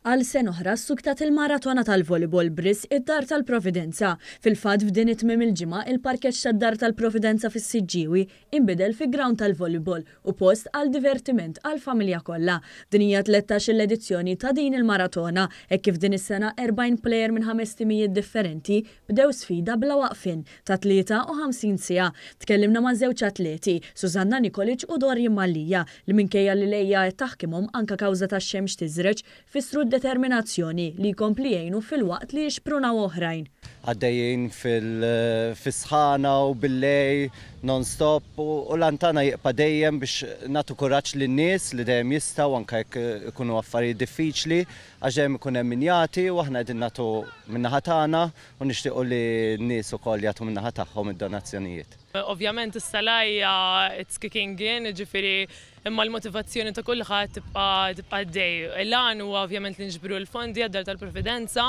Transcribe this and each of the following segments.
Għal sena oħra ssuktat il-maratona tal-volleyball b'risq id-Dar tal-Providenza. Fil-fatt f'din it-tmiem il-ġimgħa, il-parkeġġ tad-Dar tal-Providenza fis-Siġġiewi inbidel fi ground tal-volleyball u post għal divertiment għall-familja kollha. Din hija 13-il edizzjoni ta' din il-maratona, hekk kif din is-sena 40 plejer minn ħames timijiet differenti bdew sfida bla waqfien ta' 53 siegħa. Tkellimna ma' żewġ atleti, Susanna Nikolic u Dorian Mallia, li minkejja li l-għejja qed taħkimhom anke kawża tax-xemx tiżreġ, fissru d-determinazzjoni li jkompli jgħinu filwaqt li jixprunaw oħrajn. Għaddejjin fis-sħana u bil-lejl non-stop u l-għan tagħna jibqa' dejjem biex nagħtu kuraġġ lin-nies li dejjem jistgħu anke jekk ikunu affarijiet diffiċli għax dejjem ikun hemm min jagħti u aħna qegħdin nagħtu min-naħa tagħna u nixtiequ li n-nies ukoll jagħtu min-naħa tagħhom id-donazzjonijiet. Ovvjament issa l-għajja it's kicking in, jiġifieri imma l-motivazzjoni ta' kulħadd tibqa' tibqa' għaddej. Il-għan huwa ovvjament li niġbru l-fondi għad-Dar tal-Providenza.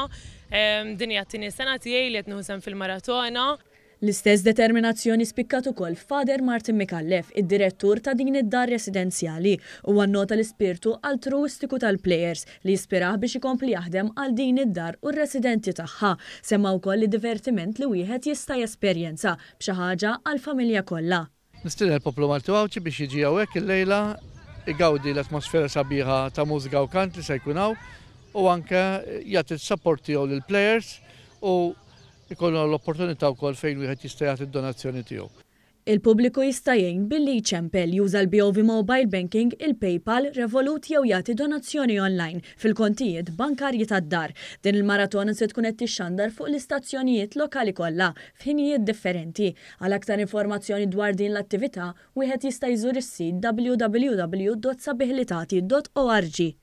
Din hija t-tieni sena tiegħi li qed nieħu sehem fil-maratona. L-istess determinazzjoni spikkat ukoll f'Father Martin Micallef, id-direttur ta' din id-dar residenzjali. Huwa nnota l-ispirtu altruwistiku tal-plejers li jispirah biex ikompli jaħdem għal din id-dar u r-residenti tagħha. Semma wkoll id-divertiment li wieħed jista' jesperjenza b'xi ħaġa għall-familja kollha. Nistieden il-poplu Malti u Għawdxi biex jiġi hawnhekk illejla igawdi l-atmosfera sabiħa ta' mużika u kant li se jkun hawn u anke jagħti s-sapport tiegħu lill-players u jkollna l-opportunità wkoll fejn wieħed jista' jagħti d-donazzjoni tiegħu. Il-pubbliku jista' jgħin billi jċempel, juża l-BOV Mobile Banking, il-PayPal, Revolut jew jagħti donazzjoni online fil-kontijiet bankarji tad-dar. Din il-maratona se tkun qed tixxandar fuq l-istazzjonijiet lokali kollha f'ħinijiet differenti. Għal aktar informazzjoni dwar din l-attività, wieħed jista' jżur is-sit www.sabihlitati.org.